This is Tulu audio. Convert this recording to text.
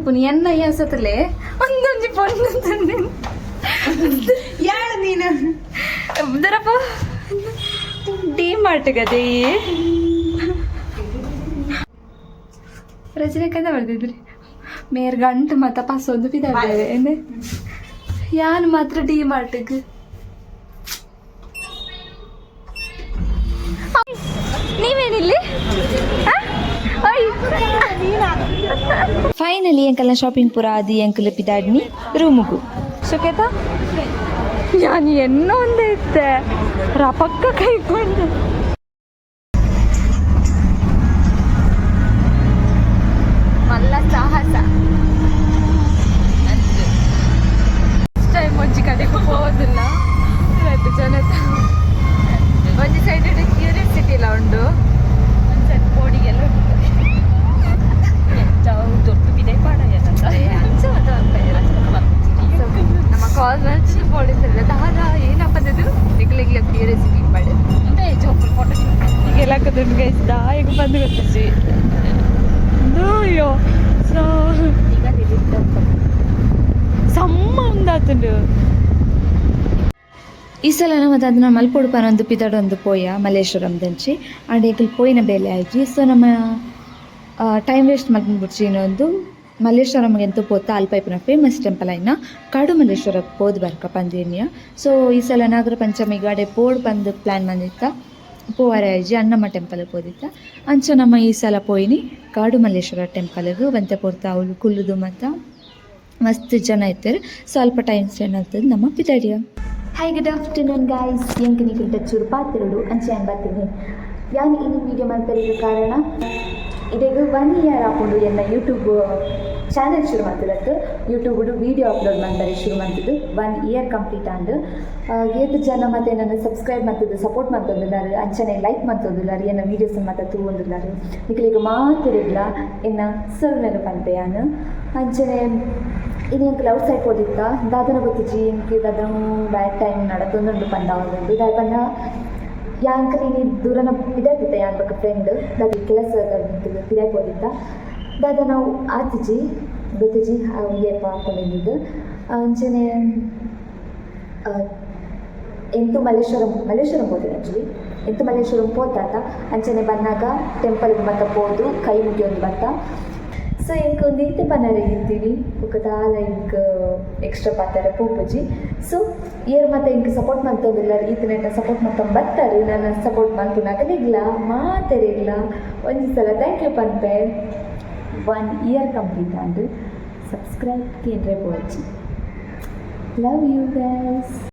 ಇಪ್ಪುನಿ ಎನ್ನ ಯಾಸತ್ಲೆ ಒಂದೊಂಜಿ ಪೊಣ್ಣು. ಯಾಳು ನೀನು? ದರಪ್ಪ, ಡಿ ಮಾರ್ಟ್ ಗದೆ. ರಜನಿಕಂದ ಬರ್ದಿದ್ರಿ ಮೇರ್ ಗಂಟು ಮತ್ತ ಪಸೊಂದು ಬಿದ್ದಾವೆ. ಏನೆ ಯಾನ್ ಮಾತ್ರ ಡಿ ಮಾರ್ಟ್ಗ್. ನೀವೇನಿಲ್ಲಿ? ಫೈನಲಿ ಎಂಕಲ್ನ ಶಾಪಿಂಗ್ ಪೂರ ಆದಿ ಎಂಕಲ್ ಪಿದಾಡ್ನಿ ರೂಮುಗು. ಸುಖೇತ, ನಾನು ಎನ್ನೋ ಒಂದೇ ಇತ್ತೆ ರಪಕ್ಕ ಕೈಕೊಂಡು. ಮಲ್ಲ ಸಾಹಸ. ಟೈಮ್ ಒಂಜಿ ಕಡೆಗೂ ಹೋಗೋದಿಲ್ಲ. ರಡ್ಡ್ ಜನತ ಒಂಜಿ ಸೈಡ್ ಕ್ಯೂರಿಯಾಸಿಟಿ ಇಲ್ಲ ಉಂಡು, ಒಂದು ಸೈಡ್ ಬೋಡಿಗೆಲ್ಲ. ದೊಡ್ಡ ಬಿದೆ ಪಾಡ. ನಮ್ಮ ಕಾಲ್ ಮಾಡಿ ಪೊಲೀಸರೆಲ್ಲ ದಾದಾ ಏನಪ್ಪ ಅದು ನಿಗ್ಲಿಗ್ಲ ಕ್ಯೂರಿಯಾಸಿಟಿ ಮಾಡಿ. ಫೋಟೋ. ಈಗೆಲ್ಲ ಹಾಕೋದುಂಟು ಗೈಸ್. ದಾಯಿಗೆ ಬಂದು ಗೊತ್ತಿಸಿ. ಅಯ್ಯೋ, ಸೊ ಸಮ್ಮ ಉಂದಾತುಂಡು. ಈ ಸಲ ನಮ್ಮ ಅದನ್ನ ಮಲ್ಪೊಡು ಪನೊಂದು ಪಿದಡೊಂದು ಪೋಯ ಮಲ್ಲೇಶ್ವರಂ ದಂಚಿ. ಆಂಡ ಎಂಕುಲು ಪೋಯಿನ ಬೇಲೆ ಆಯ್ಜಿ. ಸೊ ನಮ್ಮ ಟೈಮ್ ವೇಸ್ಟ್ ಮಲ್ಪುನ ಇನ್ನೊಂದು ಮಲ್ಲೇಶ್ವರಂಗೆ ಎಂತ ಪೋತ ಅಲ್ಪ ಇಪ್ಪುನ ಫೇಮಸ್ ಟೆಂಪಲ್ ಆಯಿನ ಕಾಡು ಮಲ್ಲೇಶ್ವರ ಪೋದು ಬರ್ಕ ಪಂದೇನಿಯ. ಸೊ ಈ ಸಲ ನಾಗರ ಪಂಚಮಿಗೆ ಅಡೆ ಪೋಡು ಪಂದ್ ಪ್ಲ್ಯಾನ್ ಬಂದಿತ್ತ, ಪೋವರೆ ಆಯ್ಜಿ. ಅಣ್ಣಮ್ಮ ಟೆಂಪಲ್ ಪೋದಿತ್ತ. ಅಂಚ ನಮ್ಮ ಈ ಸಲ ಪೋಯಿನಿ ಕಾಡು ಮಲ್ಲೇಶ್ವರ ಟೆಂಪಲ್ಗೆ. ಒಂತೆ ಪೊರ್ತ ಅವ್ಲು ಕುಲ್ಲುದು ಮತ್ತ ಮಸ್ತ್ ಜನ ಇತ್ತೆರ್. ಸ್ವಲ್ಪ ಟೈಮ್ ಸ್ಪೆಂಡ್ ಆಗ್ತದೆ, ನಮ್ಮ ಪಿದಾಡಿಯ. Hi, good afternoon guys. ಎಂಕ್ ನಿಕಲ್ಟ ಚೂರು ಪಾತೆರೊಡು ಅಂಚೆ ಯಾನ್ ಬತ್ತಿನಿ. ಯಾನ್ ಇನಿ ವೀಡಿಯೋ ಮಲ್ಪೆರೆಗ್ ಕಾರಣ, ಇದೆಗ್ ಒನ್ ಇಯರ್ ಆಪುಂಡು ಎನ್ನ ಯೂಟ್ಯೂಬ್ ಚಾನೆಲ್ ಶುರು ಮಲ್ತದತ್ತು. ಯೂಟ್ಯೂಬ್ ವೀಡಿಯೋ ಅಪ್ಲೋಡ್ ಮಲ್ಪರೆ ಶುರು ಮಲ್ತದ್ದು ಒನ್ ಇಯರ್ ಕಂಪ್ಲೀಟ್ ಆಂಡ್. ಏತ್ ಜನ ಮತ್ತೆ ನನ್ನ ಸಬ್ಸ್ಕ್ರೈಬ್ ಮಲ್ತದ್ದು ಸಪೋರ್ಟ್ ಮಲ್ತೊಂದುಲ್ಲಾರ್, ಅಂಚನೆ ಲೈಕ್ ಮಲ್ತೊಂದುಲ್ಲಾರ್, ಎನ್ನ ವೀಡಿಯೋಸ್ ಮಾತ ತೂವೊಂದುಲ್ಲಾರ್, ನಿಕಲೆಗ್ ಮಾತೆರೆಗ್ಲ ಎನ್ನ ಸೊಲ್ಮೆಲು ಪನ್ಪೆ ಯಾನ್. ಅಂಚನೆ ಇನಿ ಎಂಕುಲು ಔಟ್ ಸೈಡ್ ಪೋದಿತ್ತ. ದಾದನ ಗೊತ್ತಿಜ್ಜಿ, ಎಂಕ್ ದಾದನ ಬ್ಯಾಡ್ ಟೈಮ್ ನಡತೊಂದುಂಡು ಪಂದಾವೊಂದುಂಡು. ದಾಯೆ ಪಂಡ ಯಾಂಕಲ್ ಇನಿ ದೂರನ ಪಿದಾಡ್ದಿತ್ತ ಯಾನ್ ಬೊಕ್ಕ ಫ್ರೆಂಡ್. ದಾದ ಕೆಲಸ ಪಿದಾಯ್ ಪೋದಿತ್ತ. ದಾದ ನಾವು ಆತಿಜಿ ಗೊತ್ತಿಜ್ಜಿ, ಅವು ಏಪ ಆಪುಂಡು. ಅಂಚನೆ ಎಂತು ಮಲ್ಲೇಶ್ವರಂ ಮಲ್ಲೇಶ್ವರಂ ಪೋತಿನಿ ಆ್ಯಕ್ಚುಲಿ. ಎಂತು ಮಲ್ಲೇಶ್ವರಂ ಪೋತಾತ. ಅಂಚನೆ ಬನ್ನಾಗ ಟೆಂಪಲ್ಗೆ ಮತ್ತ ಪೋದು ಕೈ ಮುಗಿಯೊಂದು ಬತ್ತ. ಸೊ ಎಂಕ್ ಒಂದು ಈತೆ ಪನರೆ ಇತ್ತೀನಿ, ಬೊಕ್ಕ ದಾಲ ಎಂಕ್ ಎಕ್ಸ್ಟ್ರಾ ಪಾತೆರ ಪೋಪುಜಿ. ಸೊ ಏರ್ ಮತ್ತೆ ಎಂಕ್ ಸಪೋರ್ಟ್ ಮಲ್ತೊಂದುಲ್ಲಾರ್, ಈತನೆಟ್ಟ ಸಪೋರ್ಟ್ ಮಲ್ತೊಂದು ಬತ್ತಾರೆ, ನನ್ನ ಸಪೋರ್ಟ್ ಮಲ್ಪುನಾಗಲಿಗ್ಲ ಮಾತೆರೆಗ್ಲ ಒಂಜಿ ಸಲ thank you ಪನ್ಪೆ. ಒನ್ ಇಯರ್ ಕಂಪ್ಲೀಟ್ ಆಂಡ್. ಸಬ್ಸ್ಕ್ರೈಬ್ ಕೇಂದ್ರ ಪೋವಚ್ಚಿ. Love you guys.